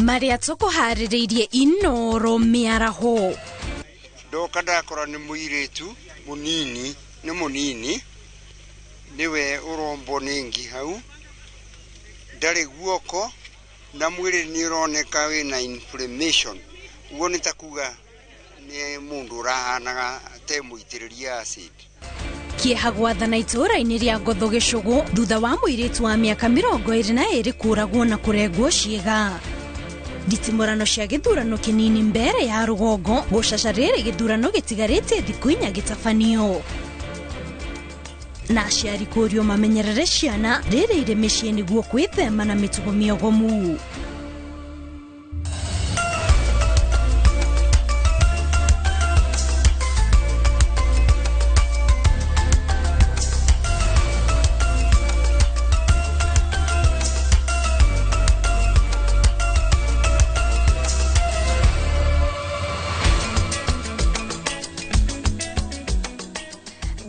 Marĩa tũkũharĩrĩirie Inoro mĩaraho. Ndoka ndakora nĩ mũirĩtu mũnini, nĩ mũnini, nĩwe ũrombwo nĩ ngi hau, ndarĩ guoko na mwĩrĩ nĩ ũroneka wĩna inflammation, ũguo nĩ ta kuga nĩ mũndũ ũrahanaga te mũitĩrĩrie acid. Kĩeha gwathana itũũra-inĩ rĩa Ngotho Gĩcũgũ thutha wa mũirĩtu wa mĩaka 22 kũragwo na kũrengwo ciĩga. Nditimũrano cia gĩthurano kĩnini mbere ya rũgongo gũcaca rĩrĩ gĩthurano gĩtigarĩtie thikũ 4 gĩtabanio. Na aciari kũrio mamenyerere ciana rĩrĩ irĩ mĩciĩ nĩguo gwĩthema na mĩtugo mĩogomu.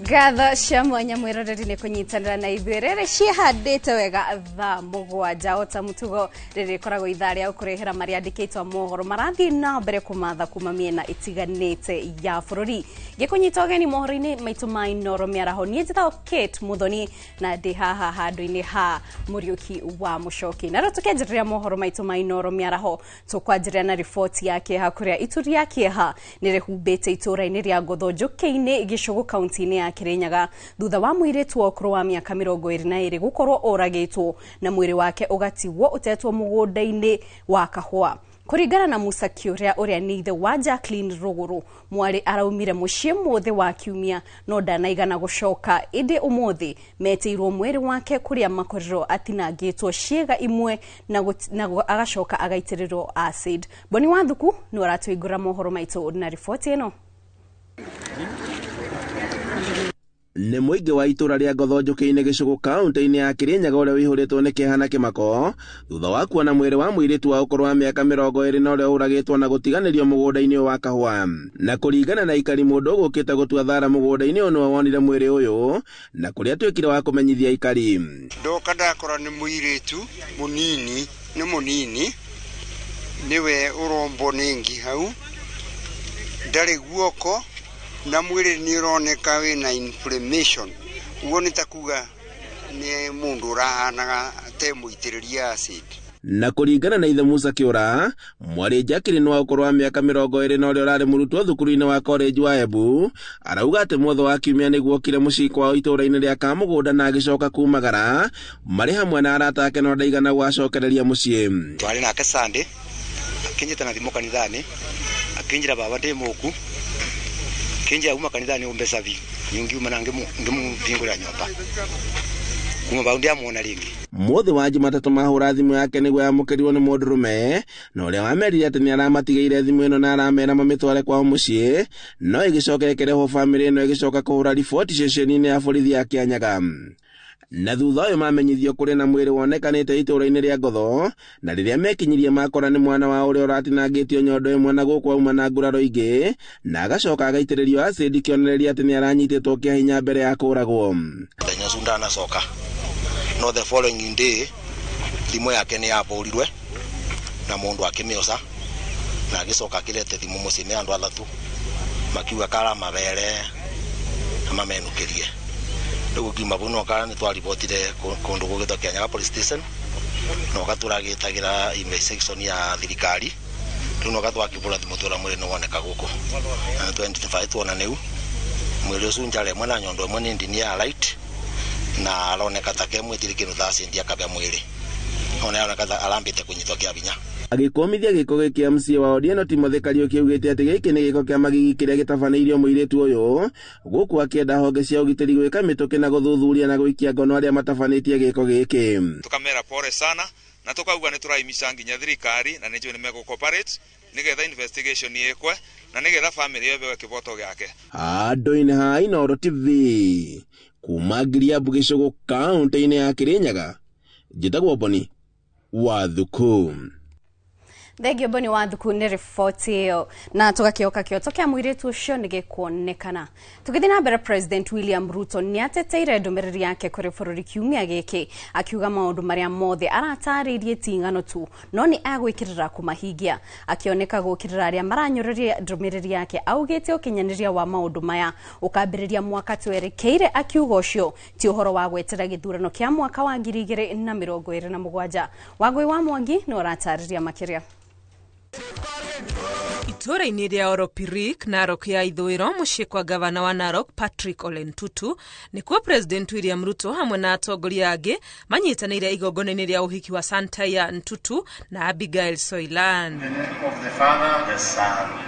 Ngatho cia mwanya mwĩroreri nĩ kũnyitanĩra na ithuĩ rĩrĩ ciĩhandĩte wega thaa 7 o ta mũtugo rĩrĩ rĩkoragwo ithaa rĩa gũkũrehera marĩa andĩkĩtwo mohoro marathiĩ na mbere kũmatha kuma mĩena ĩtiganĩte ya bũrũri. Ngĩkũnyita ũgeni mohoro-inĩ maitũ ma Inoro mĩaraho, niĩ njĩtagwo Kate Muthoni na ndĩ haha handũ-inĩ ha Mũriũki wa Mũcoki. Na rĩu tũkĩanjĩrĩria mohoro maitũ ma Inoro mĩaraho, tũkwanjĩrĩria na riboti ya kĩeha kũrĩa itu rĩa kĩeha nĩ rĩhumbĩte itũũra-inĩ rĩa Ngotho Njũkĩ-inĩ Gĩcũgũ kaunti-inĩ ya Kĩrĩnyaga thutha wa mũirĩtu wa ũkũrũ wa mĩaka 22 gũkorwo oragĩtwo na mwĩrĩ wake ũgatigwo ũtetwo mũgũnda-inĩ wa kahũa. Kũringana na Musa Kĩũrĩa ũrĩa nĩ ithe wa Jacqueline Rũgũrũ, mwarĩ araumire mũciĩ mũthĩ wa kiumia no ndanaigana gũcoka, ĩndĩ ũmũthĩ metĩirwo mwĩrĩ wake kũrĩa makorirwo atinangĩtwo ciĩga imwe na agacoka agaitĩrĩrwo acid. Boni Wathuku nĩ aratũingũra mohoro maitũ na riboti ĩno. Nĩ mũingĩ wa itũũra rĩa Ngotho Njũkĩ-inĩ Gĩcũgũ kaunti-inĩ ya Kĩrĩnyaga ũrĩa ũihũrĩtwo nĩ kĩeha na kĩmako thutha wa kuona mwĩrĩ wa mũirĩtu wa ũkũrũ wa mĩaka 20 na ũrĩa ũragĩtwo na gũtiganĩrio mũgũnda-inĩ wa kahũa. Na kũringana na aikari, mũndũ ũgũkĩte gũtua thara mũgũnda-inĩ ũyũ nĩwe wonire mwĩrĩ ũyũ na kũrĩa atuĩkire wa kũmenyithia aikari. Ndoka ndakora nĩ mũirĩtu mũnini, nĩ mũnini, nĩwe ũrombwo nĩ ngi hau, ndarĩ guoko na mwĩrĩ nĩ ũroneka wĩna inflammation, ũguo nĩ ta kuga nĩ mũndũ ũrahanaga te mũitĩrĩrie acid. Na kũringana na ithe Musa Kĩũra, mwarĩ Jacqueline wa ũkũrũ wa mĩaka 20 na ũrĩa ũrarĩ mũrutwo thukuru-inĩ wa college wa Embu, arauga atĩ mwotho wa kiumia nĩguo okire mũciĩ kwao itũũra-inĩ rĩa Kamũgũnda na agĩcoka kumagara marĩ hamwe na arata ake no ndaigana gwacokereria mũciĩ. Twarĩ nake Sunday, akĩnjĩta na thimũ kanitha-inĩ, akĩnjĩra baba ndĩ mũku, akĩnjĩra uma kanitha-inĩ ũmbe cabi, ngiuma na ngĩmũhingũrĩra nyũmba. Kuma bau ndiamuona rĩngĩ. Mũthĩ wa Jumatatũ mahũra thimũ yake nĩguo yamũkĩrirwo nĩ mũndũrũme, na ũrĩa wamerire atĩ nĩ aramatigĩire thimũ ĩno na aramera mamĩtware kwao mũciĩ, no ĩgĩcoka ĩkĩrehwo bamĩrĩ ĩno ĩgĩcoka kũhũra riboti ceceni-inĩ ya borithi ya Kĩanyaga. Na thutha ũyũ mamenyithio kũrĩ na mwĩrĩ wonekanĩte itũũra-inĩ rĩa Ngotho, na rĩrĩa mekinyirie makora nĩ mwana wa ũrĩa ũratinangĩtio nyondo ĩmwe na gũkũ auma na nguraro ingĩ, na agacoka agaitĩrĩrio acid kĩonereria atĩ nĩ aranyitĩtwo kĩa hinya mbere ya kũragwo. Mũthenya ũcio ndanacoka, no the following day thimũ yake nĩ yabũrirwe na mũndũ akĩmĩoca na agĩcoka akĩrete thimũ mũciĩ nĩ andũ athatũ makiuga kara mabere na mamenũkĩrie. Rĩu ngiuma vau no kara nĩ twaribotire kũndũ gũgĩtwo Kĩanyaga police station, no gatũragĩtagĩra investigation ya thirikari. Rĩu no gatwakĩbũra thimũ twĩra mwĩrĩ nĩ woneka gũkũ. Na nĩ twa-identify tuona nĩu mwĩrĩ ũcio njara ĩmwe na nyondo ĩmwe nĩ ndini ya right, na aroneka ta ke mwĩtiri kĩndũ ta acid akabĩa mwĩrĩ. No nĩ aroneka ta arambĩte kũnyitwo kĩa hinya. Agĩkũmithia gĩko gĩkĩ MCA wa Odieno Timothy Kariũki augĩte atĩ gĩkĩ nĩ gĩko kĩa magigi kĩrĩa gĩtabanĩirio mũirĩtu ũyũ, gũkũ akĩenda honge cia ũgitĩri gwĩka mĩtũkĩ na gũthuthuria na gũikia ngono arĩa matabanĩtie gĩko gĩkĩ. Tukamera pole sana na tukauga nĩ tũraimica nginya thirikari na nĩnjũĩ nĩ megũ cooperate nĩgetha investigation ĩkwe na nĩgetha family ĩyo ĩheo kĩboto gĩake. Handũ-inĩ ha Inooro TV kuma Ngiriambu Gĩcũgũ kaunti-inĩ ya Kĩrĩnyaga, njĩtagwo Boni Wathuku. Thengio Boni wa Thuku nĩ riboti ĩyo. Na tũgakĩoka kĩoto kĩa mũirĩtu ũcio nĩ gĩkuonekana. Tũgĩthiĩ na mbere, President William Ruto nĩ ateteire ndũmĩrĩri yake kũrĩ bũrũri kiumia gĩkĩ, akiuga maũndũ marĩa mothe aratarĩirie ti ng'ano tu, no nĩ agwĩkĩrĩra kũmahingia. Akĩoneka gũkĩrĩra arĩa maranyũrũria ndũmĩrĩri yake, augĩte ũkinyanĩria wa maũndũ maya ũkambĩrĩria mwaka twerekeire, akiuga ũcio ti ũhoro wa gwetera gĩthurano kĩa mwaka wa 2027. Wangũi wa Mwangi nĩ ũratarĩria makĩria. Itũũra-inĩ rĩa Oropirik, Narok ya ithũĩro, mũciĩ kwa gavana wa Narok Patrick Ole Ntutu, nĩkuo President William Ruto hamwe na atongoria angĩ manyitanĩire igongona-inĩ rĩa ũhiki wa Santaya Ntutu na Abigail Soilan. In the name of the Father,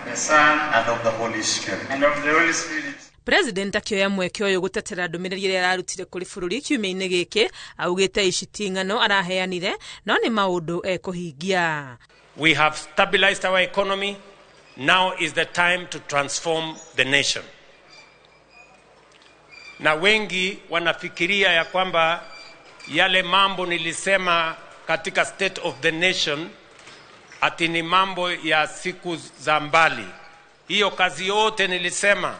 the Son, and of the Holy Spirit. And of the Holy Spirit. President akĩoya mweke ũyũ gũtetera ndũmĩrĩri ĩrĩa ararutire kũrĩ bũrũri kiumia-inĩ gĩkĩ, augĩte ici ti ng'ano araheanire, no nĩ maũndũ ekũhingia. We have stabilized our economy. Now is the time to transform the nation. Na wengi wanafikiria ya kwamba yale mambo nilisema katika State of the Nation ati ni mambo ya siku za mbali. Hiyo kazi yote nilisema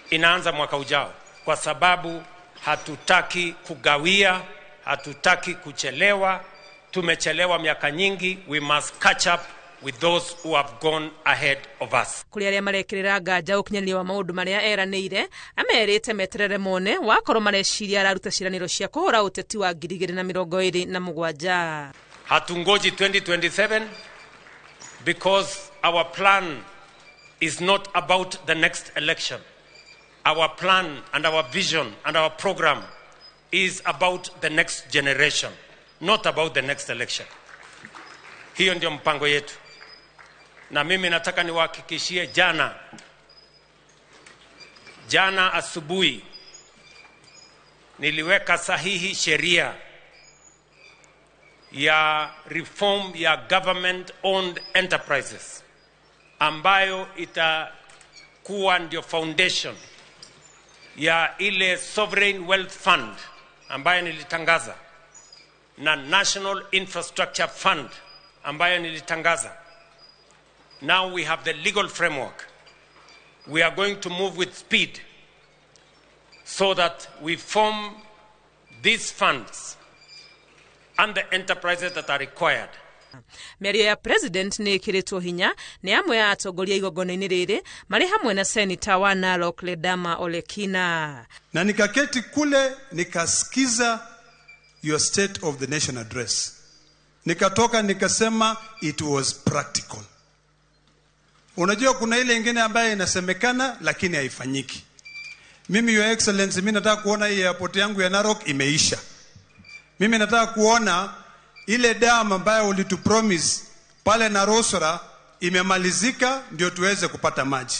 inaanza mwaka ujao, kwa sababu hatutaki kugawia, hatutaki kuchelewa. Tumechelewa miaka nyingi, we must catch up with those who have gone ahead of us. Kũrĩ arĩa marekĩrĩra nganja ũkinyanĩria wa maũndũ marĩa eranĩire, amerĩte meterere mone wakorwo mareciria araruta ciĩranĩro cia kũhũra ũteti wa 2027. Hatungoji 2027 because our plan is not about the next election. Our plan and our vision and our program is about the next generation, not about the next election. Hiyo ndio mpango yetu, na mimi nataka niwahakikishie, jana asubuhi niliweka sahihi sheria ya reform ya government owned enterprises ambayo itakuwa ndio foundation ya ile sovereign wealth fund ambayo nilitangaza na National Infrastructure Fund ambayo nilitangaza. Now we have the legal framework. We are going to move with speed so that we form these funds and the enterprises that are required. Mĩario ya president nĩ ĩkĩrĩtwo hinya nĩ amwe ya atongoria igongona-inĩ rĩrĩ, marĩ hamwe na seneta wa Narok Ledama Olekina. Na nikaketi kule nikasikiza your State of the Nation Address. Nikatoka nikasema it was practical. Unajua kuna ile ingine ambayo inasemekana lakini haifanyiki. Mimi, Your Excellency, mimi nataka kuona hii airport yangu ya Narok imeisha. Mimi nataka kuona ile dam ambayo ulitupromise pale Narosora imemalizika ndio tuweze kupata maji.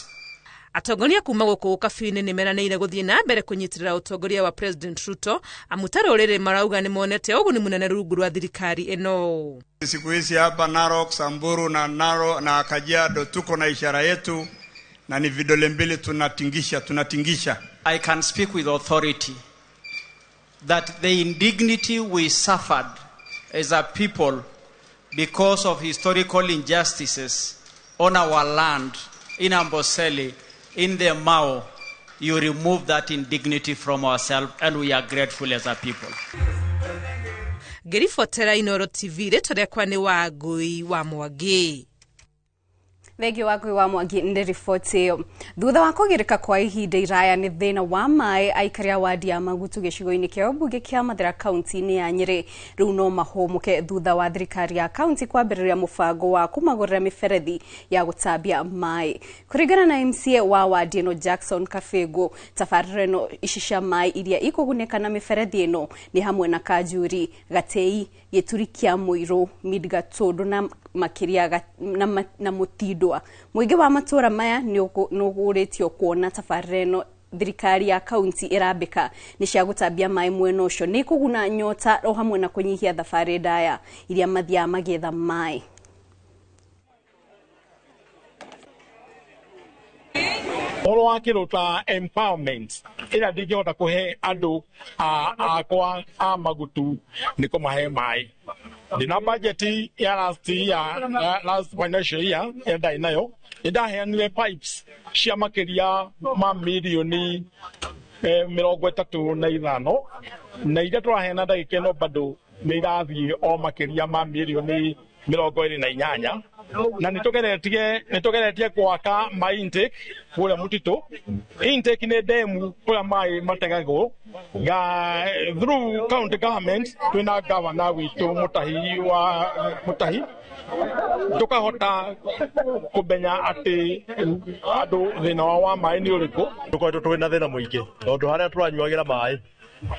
Atongoria kuma gũkũ ũkabi-inĩ nĩ meranĩire gũthiĩ na mbere kũnyitĩrĩra ũtongoria wa President Ruto, amu ta rũrĩrĩ marauga nĩ monete ũguni mũnene rungu rwa thirikari ĩno. Siku hizi hapa Narok, Samburu na Naro na Kajiado tuko na ishara yetu na ni vidole mbili tunatingisha, tunatingisha. I can speak with authority that the indignity we suffered as a people because of historical injustices on our land in Amboseli, in the Mao, you remove that indignity from ourselves and we are grateful as a people. Ngĩribotera Inoro TV, rĩtwa rĩakwa nĩ Wangũi wa Mwangi. Thengio, Wangũi wa Mwangi, nĩ riboti ĩyo. Thutha wa kũgirĩka kwa ihinda iraya nĩ thĩna wa maĩ, aikari a wadi ya Magutu gĩcigo-inĩ kĩa ũmbunge kĩa Mathĩra kaunti-inĩ ya Nyĩrĩ rĩu no mahũmũke thutha wa thirikari ya kaunti kwambĩrĩria mũbango wa kũmagũrĩra mĩberethi ya gũtambia maĩ. Kũringana na MCA wa wadi ĩno Jackson Kabĩngũ, tabarĩra ĩno ici cia maĩ iria ikũgunĩka na mĩberethi ĩno nĩ hamwe na Kanjuri, Gatei, Gĩturi kĩa Mũirũ, Mid-Gatũndũ na makĩria na Mũtindwa. Mũingĩ wa matũra maya nĩ ũgũrĩtio kuona tabarĩra ĩno thirikari ya kaunti ĩrambĩka nĩ cia gũtambia maĩ mwena ũcio nĩ kũguna nyota o hamwe na kũnyihia thabarĩ ndaya iria mathiaga magĩetha maĩ. Ũhoro wa kĩndũ ta empowerment ĩrĩa ndingĩhota kũhe andũ akwa a Magutu nĩ kũmahe maĩ. Ndina budget ya last year, last financial year enda inayo ndaheanire pipes cia makiria ma milioni 35 na iria tũraheana ndagĩka ĩno bado nĩ irathiĩ o makĩria ma milioni 28 na nĩtũgeretie gwaka ma intake kũrĩa mũtitũ. Intake nĩ demu kũrĩa maĩ mategagwo ga through county government. Twĩna governor witũ Mutahi wa Mutahi, tukahota kumenya atĩ andũ thĩna wao wa maĩ nĩ ũrĩkũ. Tũkoretwo twĩ na thĩna mũingĩ tondũ harĩa tũranyuagĩra maĩ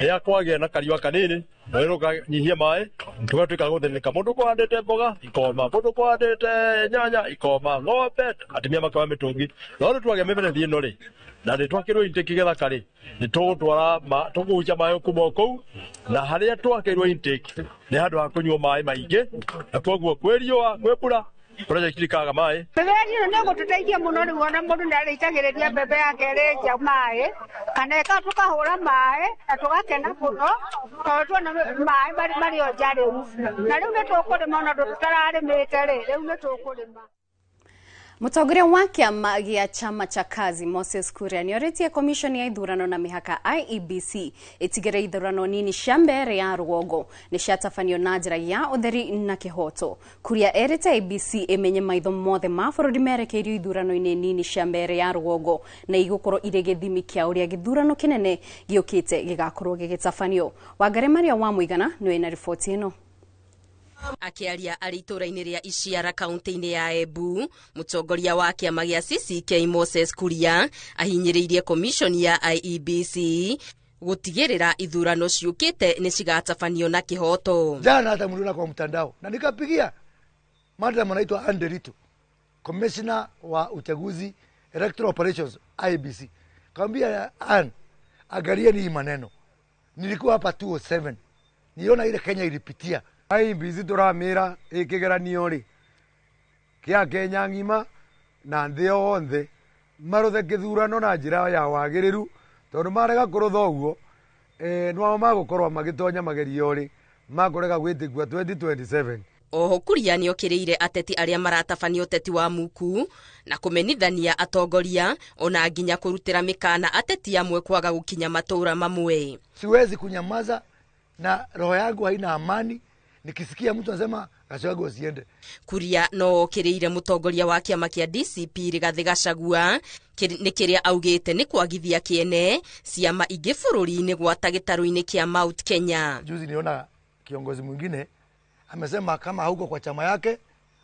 rĩrĩa kwagĩa na kariũa kanini rũĩ rũkanyihia maĩ, tũgatuĩka gũthĩnĩka. Mũndũ kũhandĩte mboga ikoma, mũndũ kũhandĩte nyanya ikoma, ng'ombe atumia makoya mĩtũngi. No rĩu twagĩa mĩberethi ĩno rĩ, na nĩ twakĩrwo intake gĩthaka rĩ, nĩ tũgũtwara tũkũgucia maĩ kuma o kũu, na harĩa twakĩirwo intake nĩ handũ ha kũnyua maĩ maingĩ, na koguo kwĩ riũa kwĩ mbura project ikaga maĩ. Mĩberethi ĩno nĩ ĩgũtũteithia mũno rĩu, ona mũndũ nĩ arĩitagĩrĩria mbembe yake ĩrĩ nja maĩ, kana ĩka tũkahũra maĩ na tũgakena mũno tondũ tuona maĩ marĩ o nja rĩu, na rĩu nĩ tũkũrĩma ona ũndũ tũtararĩmĩte rĩ, rĩu nĩ tũkũrĩma. Mũtongoria wa kĩama gĩa Chama cha Kazi Moses Kuria nĩorĩtie komishoni ya ithurano na mĩhaka IEBC ĩtigĩre ithurano nini cia mbere ya rũgongo nĩ ciatabanio na njĩra ya ũtheri na kĩhoto. Kuria erĩte IEBC ĩmenye maitho mothe ma bũrũri merekeirio ithurano-inĩ nini cia mbere ya rũgongo na igũkorwo irĩ gĩthimi kĩa ũrĩa gĩthurano kĩnene gĩũkĩte gĩgakorwo gĩgĩtabanio. Wangari Maria wa Mũigana nĩwe na riboti ĩno. Akĩaria arĩ itũũra-inĩ rĩa Ishiara kaunti-inĩ ya Embu, mũtongoria wa kĩama gĩa CCK Moses Kuria ahinyĩrĩirie komishoni ya IEBC gũtigĩrĩra ithurano ciũkĩte nĩ cigatabanio na kĩhoto. Jana hata mliona kwa mtandao na nikapigia madam anaitwa Anderito, commissioner wa uchaguzi electoral operations IEBC, kaambia Ann, angalieni hii maneno. Nilikuwa hapa 207 niona ile Kenya ilipitia. IEBC tũramĩra ĩ kĩgeranio rĩ kĩa Kenya ng'ima na nthĩ yothe marũthe kĩthurano na njĩra ya wagĩrĩru, tondũ marega kũrũtha ũguo nĩwao magũkorwo magĩtonya magerio rĩ makũrega gwĩtĩkua 2027. Oho Kuria nĩokĩrĩire ateti arĩa maratabanio ũteti wa muku na kũmenithania atongoria ona nginya kũrutĩra mĩkana ateti amwe kwaga gũkinya matũũra mamwe. Siwezi kunyamaza na roho yangu haina amani nikisikia mtu anasema Gachagua usiende. Kuria no okĩrĩire mũtongoria wa kĩama kĩa DCP Rigathĩ Gachagua nĩ kĩrĩa augĩte nĩ kwagithia kĩene ciama ingĩ bũrũri-inĩ gwata gĩtarũ-inĩ kĩa Mount Kenya. Juzi niona kiongozi mwingine amesema kama hauko kwa chama yake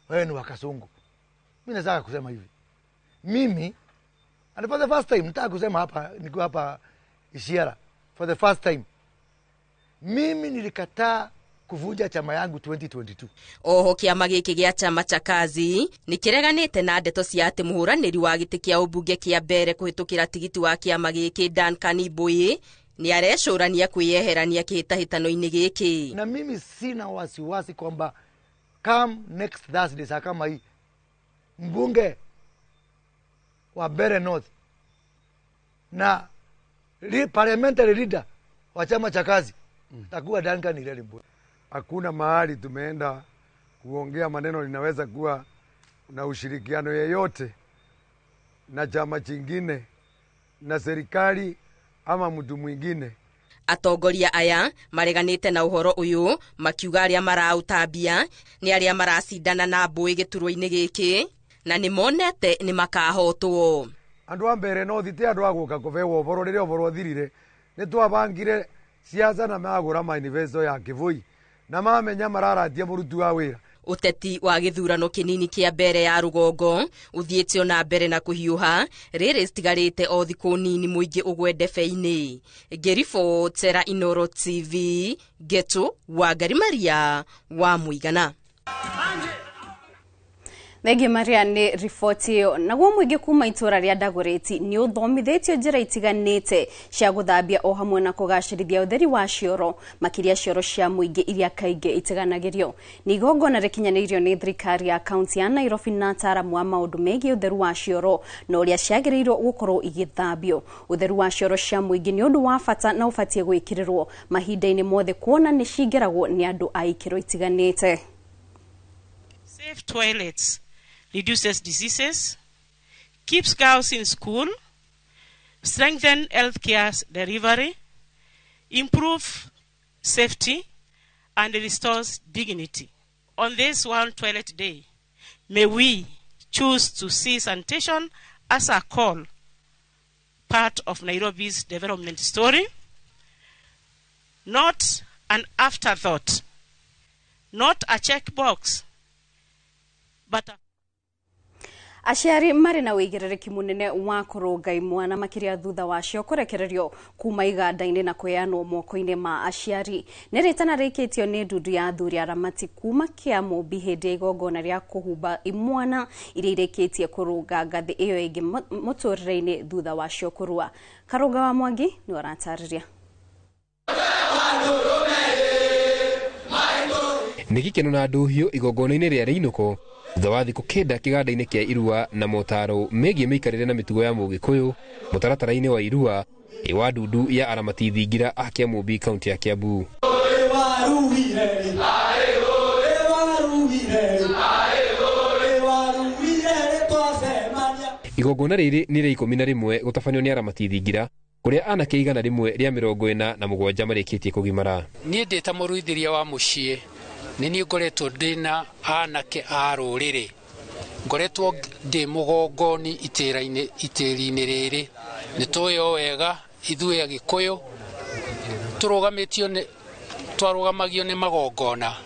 wewe ni wakasungu. Mimi nataka kusema hivi, mimi and for the first time nataka kusema hapa nikiwa hapa Ishiara, for the first time mimi nilikataa kuvunja chama yangu 2022. Oho kĩama gĩkĩ gĩa Chama cha Kazi nĩ kĩreganĩte na ndeto cia atĩ mũhũranĩri wa gĩtĩ kĩa ũmbunge kĩa mbere kũhĩtũkĩra tigiti wa kĩama gĩkĩ Duncan Ibui nĩ arecũrania kwĩyeherania kĩhĩtahĩtano-inĩ gĩkĩ. Na mimi sina wasiwasi kwamba come next Thursday saa kama hii mbunge wa Mbeere North na parliamentary leader wa Chama cha Kazi takuwa Duncan Ireri Mbui. Hakuna mahali tumeenda kuongea maneno linaweza kuwa na ushirikiano yeyote na chama chingine na serikali ama mtu mwingine. Atongoria aya mareganĩte na ũhoro ũyũ makiuga arĩa maraũtambia nĩ arĩa maracindana na Mbui gĩturwa-inĩ gĩkĩ na nĩmonete nĩ makahotwo. Andũ a Mbeere North ti andũ a gũka kũbeo ũhoro rĩrĩa ũhoro ũthirire. Nĩ twabangire siasa na magũra manifesto ya Kĩboi na mamenya mararatia mũruti wa wĩra. Ũteti wa gĩthurano kĩnini kĩa mbere ya rũgongo ũthiĩte ona mbere na kũhiũha rĩrĩ citigarĩte o thikũ nini mũingĩ ũgwe ndebe-inĩ. Ngĩribotera Inooro TV Geto Wangari Maria wa Mũigana. Thengiũ Maria nĩ riboti ĩyo. Naguo mũingĩ kuma itũra rĩa Dagoretti nĩ ũthomithĩtio njĩra itiganĩte cia gũthambia o hamwe na kũgacĩrithia ũtheri wa cioro, makĩria cioro cia mũingĩ iria kaingĩ itiganagĩrio. Nĩ igongona rĩkinyanĩirio nĩ thirikari ya kaunti ya Nairobi na ataaramu a maũndũ megiĩ ũtheru wa cioro na ũrĩa ciagĩrĩirwo gũkorwo igĩthambio. Ũtheru wa cioro cia mũingĩ nĩ ũndũ wa bata na ũbatiĩ gwĩkĩrĩrwo mahinda-inĩ mothe kuona nĩ cingĩragwo nĩ andũ a ikĩro itiganĩte. Safe toilets reduces diseases, keeps girls in school, strengthen healthcare delivery, improve safety, and restores dignity. On this World Toilet Day, may we choose to see sanitation as a call, part of Nairobi's development story, not an afterthought, not a checkbox, but a Aciari marĩ na wĩigĩrĩrĩki mũnene wa kũrũnga imwana makĩria thutha wacio kũrekererio kuma iganda-inĩ na kũheanwo moko-inĩ ma aciari. Nĩ rĩtana rĩikĩtio nĩ ndundu ya athuri aramati kuma Kĩamũmbi hĩndĩ ya igongona rĩa kũhumba imwana iria irĩkĩtie kũrũnga ngathĩ ĩyo ĩngĩ mũtũrĩre-inĩ thutha wacio kũrua. Karũnga wa Mwangi nĩwe ũratarĩria. Nĩ gĩkeno na ndũhiũ igongona-inĩ rĩa rĩinũko thutha wa thikũ 9 kĩganda-inĩ kĩa irua na motaro megiĩ mĩikarĩre na mĩtugo ya mũgĩkũyũ mũtaratara-inĩ wa irua wa ndundu ya aramati thingira a Kĩamũmbi kaunti ya Kiambu. Igongona rĩrĩ nĩ rĩa 11 gũtabanio nĩ aramati thingira kũrĩa anake 147 marĩkĩtie kũgimara. Niĩ ndĩ ta mũruithĩria wa mũciĩ nĩ niĩ ngoretwo ndĩ anake a rũrĩrĩ, ngoretwo ndĩ mũgongoni itĩri-inĩ rĩrĩ. Nĩ tũĩ o wega ithuĩ Agĩkũyũ twarũgamagio nĩ magongona.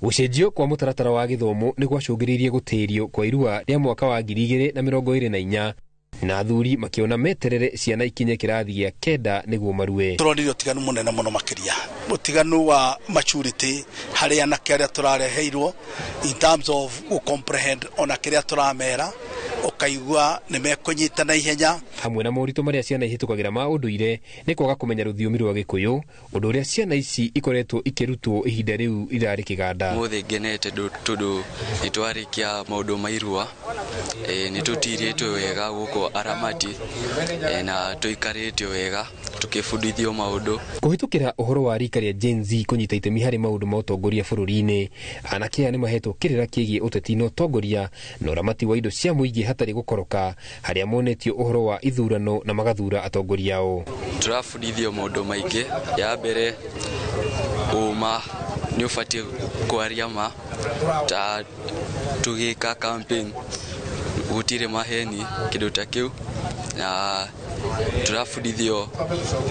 Gũcenjio kwa mũtaratara wa gĩthomo nĩ gwacũngĩrĩirie gũtĩrio kwa irua rĩa mwaka wa 2024 na athuri makiona meterere ciana ikinye kĩrathi gĩa 9 nĩguo marue. Tũronire ũtiganu mũnene mũno makĩria, ũtiganu wa maturity harĩ anake arĩa tũrareheirwo in terms of comprehend ona kĩrĩa tũramera, ũkaigua nĩ mekũnyita na ihenya. Hamwe na moritũ marĩa ciana ihĩtũkagĩra ma ũndũire nĩ kwaga kũmenya rũthiomi rwa Gĩkũyũ, ũndũ ũrĩa ciana ici ikoretwo ikĩrutwo ihinda rĩu irarĩ kĩganda. Mũthĩ ngenete tondũ nĩ twarĩkia maũndũ ma irua, nĩ tũtirĩtwo wega gũkũ aramati na tũikarĩte wega tũkĩbundithio maũndũ. Kũhĩtũkĩra ũhoro wa rika rĩa Gen Z kũnyita itemi harĩ maũndũ ma ũtongoria bũrũri-inĩ, anake aya nĩ mahetwo kĩrĩra kĩgiĩ ũteti na ũtongoria na ũramati wa indo cia mũingĩ hatarĩ gũkoroka, harĩa monetio ũhoro wa ithurano na magathura atongoria ao. Tũrabundithio maũndũ maingĩ. Ya mbere, ũma nĩ ũbatiĩ kwaria ma, ta tũgĩka campaign gũtirĩ maheni kĩndũ ta kĩu, na tũrabundithio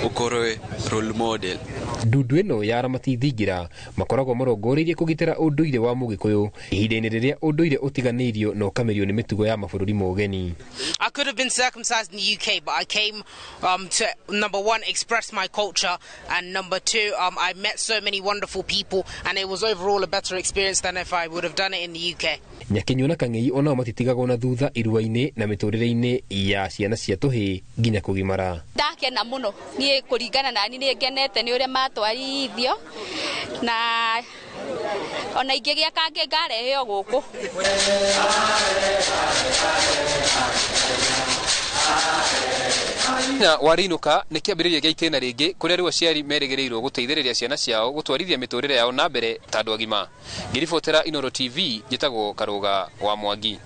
ũkorwe role model. Ndundu ĩno ya aramati thingira makoragwo marongoreirie kũgitĩra ũndũire wa mũgĩkũyũ ihinda-inĩ rĩrĩa ũndũire ũtiganĩirio na ũkamĩrio nĩ mĩtugo ya mabũrũri ma ũgeni. I could have been circumcised in the UK, but I came to, number one, express my culture, and number two, I met so many wonderful people, and it was overall a better experience than if I would have done it in the UK. Nyakinyua na Kang'ei onao matitigagwo na thutha irua-inĩ na mĩtũrĩre-inĩ ya ciana cia tũhĩĩ nginya kũgimara. Ndakena mũno niĩ kũringana nani nĩ ngenete nĩ ũrĩa matwarithio na ona ingĩgĩa kangĩ ngareheo gũkũ. Na warinũka nĩ kĩambĩrĩria gĩa itĩna rĩngĩ kũrĩa rĩu aciari merĩgĩrĩirwo gũteithĩrĩria ciana ciao gũtwarithia mĩtũrĩre yao na mbere ta andũ agima. Ngĩribotera Inooro TV, njĩtagwo Karũga wa Mwangi.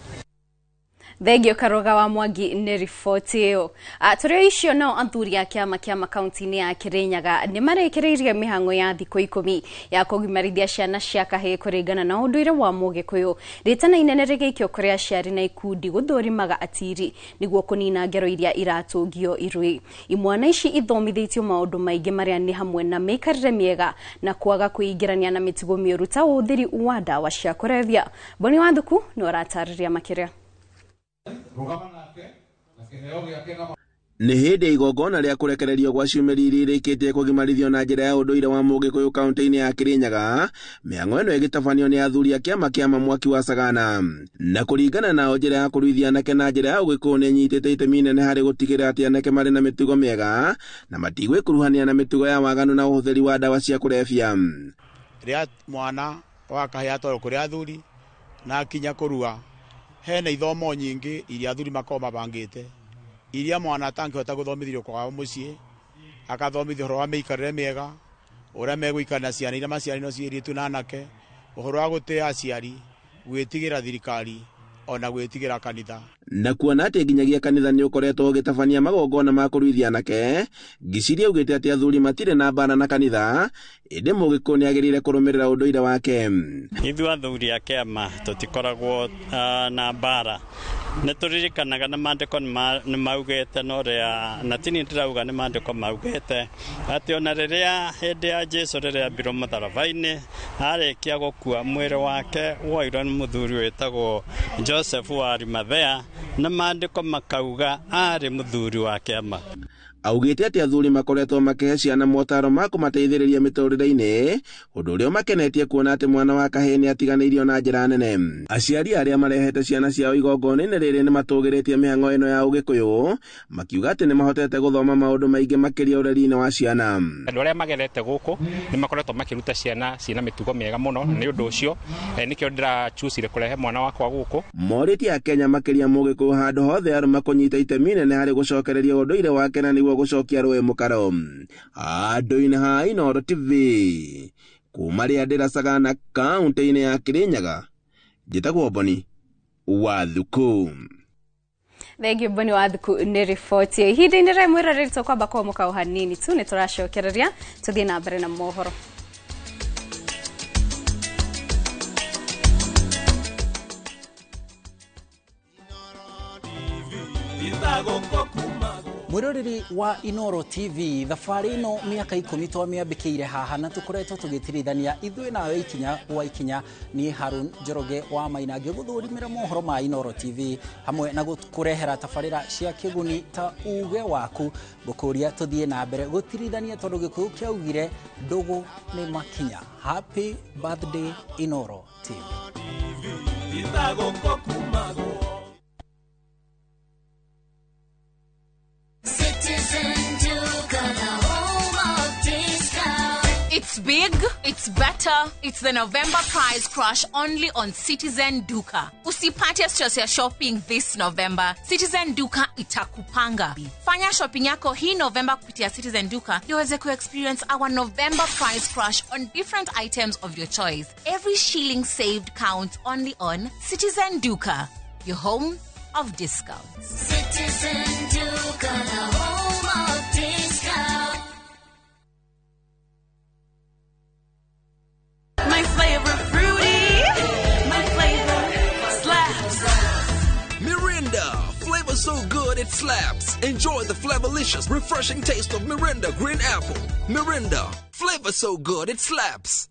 Thengio Karũga wa Mwangi nĩ riboti ĩyo. Tũrĩ icio nao athuri a kĩama kĩa makaunti-inĩ ya Kĩrĩnyaga nĩ marekereirie mĩhang'o ya thikũ 10 ya kũgimarithia ciana cia kahĩĩ kũringana na ũndũire wa mũgĩkũyũ. Rĩtana inene rĩgĩikio kũrĩ aciari na ikundi gũthũrimaga atiri nĩguo kũnina ngero iria iratũngio irui. Imwana ici ithomithĩtio maũndũ maingĩ marĩa nĩ hamwe na mĩikarĩre mĩega na kwaga kwĩingĩrania na mĩtugo mĩũru ta ũhũthĩri wa ndawa cia kũrebia. Boni Wathuku nĩwe ũratarĩria makĩria. Nĩ hĩndĩ igongona rĩa kũrekererio gwa ciumĩri iria irĩkĩtie kũgimarithio na njĩra ya ũndũire wa Mũgĩkũyũ kaunti-inĩ ya Kĩrĩnyaga, mĩhang'o ĩno ĩgĩtabanio nĩ athuri a kĩama kĩa Mamwaki wa Sagana. Na kũringana nao njĩra ya kũruithia anake na njĩra ya ũgĩkũyũ nĩ ĩnyitĩte itemi inene harĩ gũtigĩrĩra atĩ anake marĩ na mĩtugo mĩega na matigwĩkuruhania na mĩtugo ya waganu na ũhũthĩri wa ndawa cia kũrebia. Rĩrĩa mwana wa kahĩĩ atwarwo kũrĩ athuri na akinya kũrua, hena ithomo nyingĩ iria athuri makoragwo mabangĩte, iria mwana atangĩhota gũthomithio kwao mũciĩ, akathomithio ũhoro wa mĩikarĩre mĩega, ũrĩa megũikara na ciana iria maciaranĩirwo ciĩ airĩtu na anake, ũhoro wa gũtĩa aciari, gwĩtigĩra thirikari ona gwĩtigĩra kanitha. Na kuona atĩ nginyagia kanitha nĩ ũkoretwo ũgĩtabania magongona ma kũruithia anake, Ngiciri augĩte atĩ athuri matirĩ na mbara na kanitha, ĩndĩ Mũgĩkũyũ nĩ agĩrĩire kũrũmĩrĩra ũndũire wake. Ithuĩ athuri a kĩama tũtikoragwo na mbara, nĩ tũririkanaga na maandĩko nĩ maugĩte na ũrĩa na tini ndĩrauga nĩ maandĩko maugĩte atĩ ona rĩrĩa hĩndĩ ya Jesu rĩrĩa ambirwo mũtharaba-inĩ arĩkia gũkua mwĩrĩ wake woirwo nĩ mũthuri wĩtagwo Joseph wa Arimathea na maandĩko makauga arĩ mũthuri wa kĩama. Augĩte atĩ athuri makoretwo makĩhe ciana motaro ma kũmateithĩrĩria mĩtũrĩre-inĩ, ũndũ ũrĩa ũmakenetie kuona atĩ mwana wa kahĩĩ nĩ atiganĩirio na njĩra nene. Aciari arĩa marehete ciana ciao igongona-inĩ rĩrĩ nĩ matũgĩrĩtie mĩhang'o ĩno ya ũgĩkũyũ, makiuga atĩ nĩ mahotete gũthoma maũndũ maingĩ makĩria ũreri-inĩ wa ciana. Andũ arĩa magerete gũkũ nĩ makoretwo makĩruta ciana ciĩna mĩtugo mĩega mũno, na nĩ ũndũ ũcio nĩkĩo ndĩrachucire kũrehe mwana wakwa gũkũ. Morĩtie Akenya makĩria Mũgĩkũyũ handũ hothe arũme kũnyita itemi inene harĩ gũcokereria ũndũire wake na nĩguo gũcokia rũĩ mũkaro. Andũ-inĩ ha Inooro TV kuma Rĩandĩra Sagana kaunti-inĩ ya Kĩrĩnyaga, njĩtagwo Boni wa Thuku. Thengiũ Boni wa Thuku nĩ riboti ĩyo. Ihinda-inĩ rĩa mwĩroreri tũkwamba kũhũmũka o hanini tu nĩ tũracokereria tũthiĩ na mbere na mohoro. Mwiroreri wa Inooro TV thabarĩ ĩno mĩaka 10 twamĩambĩkĩire haha na tũkoretwo tũgĩtirithania ithuĩ nawe ikinya gwa ikinya. Niĩ Harun Njoroge wa Maina ngĩgũthũrimĩra mohoro ma Inooro TV hamwe na gũkũrehera tabarĩra cia kĩguni ta uge waku. Ngũkũria tũthiĩ na mbere gũtirithania tondũ Gĩkũyũ kĩaugire ndũgũ nĩ makinya. Happy birthday Inooro TV. It's big, it's better, it's the November price crash only on Citizen Duka. Usipate stress ya shopping this November. Citizen Duka itakupanga. Fanya shopping yako hii November kupitia Citizen Duka ndio uweze ku-experience our November price crash on different items of your choice. Every shilling saved counts only on Citizen Duka, your home of discounts. Citizen Duka, the home of discounts. My flavor fruity, my flavor slaps. Mirinda, flavor so good it slaps. Enjoy the flavorlicious, refreshing taste of Mirinda Green Apple. Mirinda, flavor so good it slaps.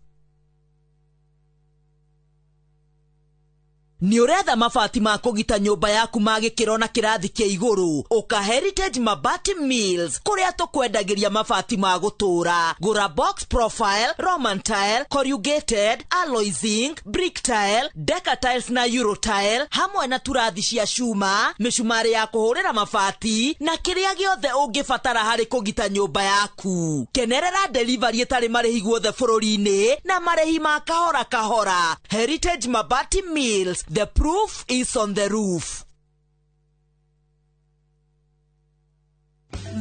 Nĩ ũretha mabati ma kũgita nyũmba yaku ma gĩkĩro na kĩrathi kĩa igũrũ? Ũka Heritage Mabati Mills kũrĩa tũkwendagĩria mabati ma gũtũũra. Gũra box profile, Roman tile, corrugated, alloy zinc, brick tile, deca tiles na euro tile hamwe na turathi cia cuma, mĩcumarĩ ya kũhũrĩra mabati na kĩrĩa gĩothe ũngĩbatara harĩ kũgita nyũmba yaku. Kenerera delivery ĩtarĩ marĩhi guothe bũrũri-inĩ na marĩhi ma kahora kahora. Heritage Mabati Mills. The proof is on the roof.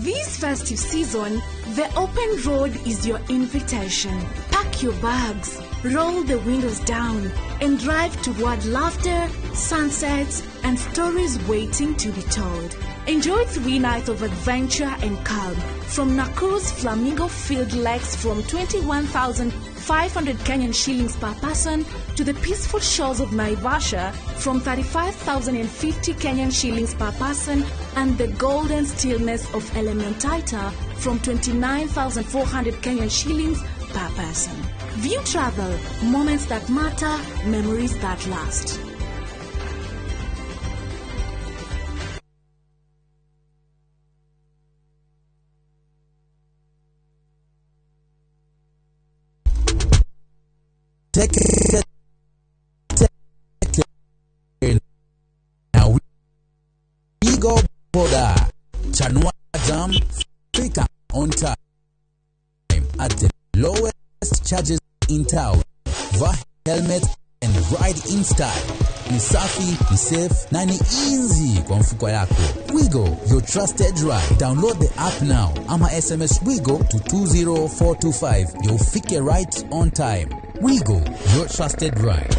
This festive season, the open road is your invitation. Pack your bags, roll the windows down, and drive toward laughter, sunsets, and stories waiting to be told. Enjoy 3 nights of adventure and calm from Nakuru's Flamingo Field Lakes from 21,500 Kenyan shillings per person to the peaceful shores of Naivasha from 35,050 Kenyan shillings per person and the golden stillness of Elementaita from 29,400 Kenyan shillings per person. View Travel, moments that matter, memories that last. Teke teke na Wigo Boda. Chanua Jam, fika on time at the lowest charges in town. Vaa helmet and ride in style. Ni safi, ni safe na ni easy kwa mfuko yako. Wigo, your trusted ride. Download the app now ama SMS Wigo to 20425 ndio ufike right on time. Wigo, your trusted ride.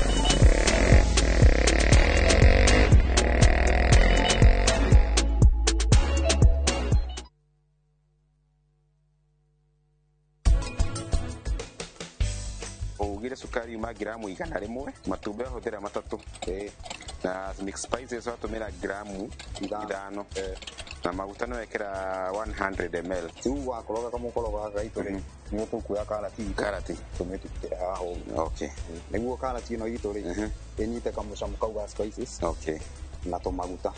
Ugire cukari uma ngiramu 100, matumbĩ ahũthĩra 3, na mix spices watũmĩra ngiramu 5, na maguta no wekĩra 100 ml. Rĩu wakoroga kamũkorogo gaka gaitũ rĩ, nĩ tũkuoya karati itũ, karati tũmĩtutĩre haha ũguo. Okay. Nĩguo karati ĩno itũ rĩ, ĩnyite kamũcamo kau ga spices. Okay. Na tũmaguta.